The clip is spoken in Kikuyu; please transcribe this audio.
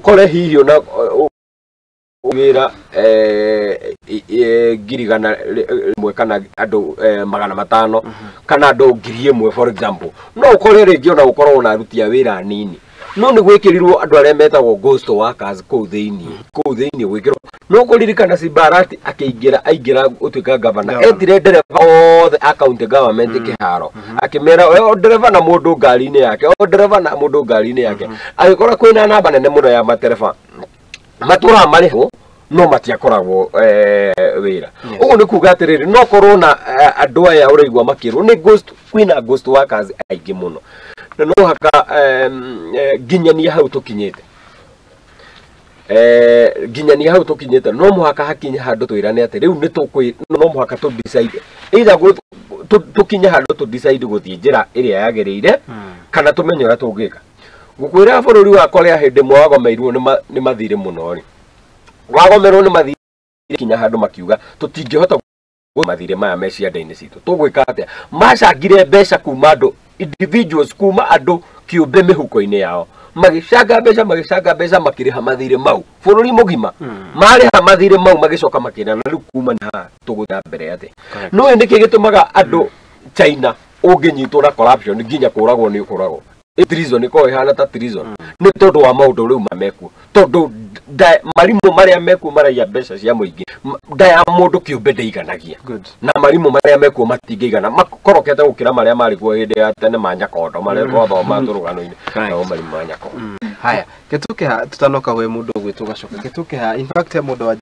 Ũkore hihi ona wĩra 100,000 kana andũ 500 kana andũ 1,000, for example, no ũkore rĩngĩ ona gũkorwo na aruti a wĩra anini, no nĩ gwĩkĩrirwo andũ arĩa metagwo ghost workers kũu thĩinĩ gwĩkĩrwo. No kũririkana Simbarati akĩingĩra, aingĩra gũtuĩka gavana, Governor. Etire ndereba othe a county government kĩharo, akĩmera o ndereba na mũndũ ngari-inĩ yake, o ndereba na mũndũ ngari-inĩ yake. Agĩkora kwĩna namba nene mũno ya matereba matũraga marĩhwo no matiakoragwo wĩra. Ũguo nĩ kuga atĩrĩrĩ, no korwo na andũ aya ũraigua makĩrwo nĩ ghost, kwĩna ghost workers aingĩ mũno, na no haka nginyania hau tũkinyĩte, nginyania hau tũkinyĩte, no mũhaka hakinye handũ twĩrane atĩ rĩu nĩ tũkwĩ no mũhaka tũ decide either tũkinye handũ tũ decide gũthiĩ njĩra ĩrĩa yagĩrĩire kana tũmenye ũrĩa tũngĩka. Gũkwĩra bũrũri wa Korea hĩndĩ ĩmwe wagomeirwo nĩ mathirĩ mũno rĩ, wagomerwo nĩ mathirĩ kinya handũ makiuga tũtingĩhota mathirĩ maya me cianda-inĩ citũ, tũgwĩka atĩa? Macangire mbeca kuma andũ individuals, kuma andũ kĩũmbe mĩhuko-inĩ yao, magĩcanga mbeca, magĩcanga mbeca, makĩrĩha mathirĩ mau bũrũri mũgima. Marĩha mathirĩ mau, magĩcoka makĩrana rĩu kuma na haha tũgũthiĩ na mbere atĩa? No nĩkĩ gĩtũmaga andũ China ũngĩnyitwo na corruption nginya kũragwo nĩ ũkũragwo? Treason ĩkoragwo ĩhana ta treason nĩ tondũ wa maũndũ rĩu mamekuo, tondũ marimũ marĩa mekuo maraiya mbeca cia mũingĩ. Nda ya mũndũ kĩũmbe ndĩiganagia. Good. Na marimũ marĩa mekuo matingĩigana, makorokete gũkĩra marĩa marĩ kuo hĩndĩ ya tene ma Nyakondo marĩa twathoma tũrũgano-inĩ. Nao marimũ ma Nyakondo. Haya, gĩtũke ha tutanoka we mũndũ ũgwĩtwo Gacoka, gĩtũke ha. In fact, he mũndũ wa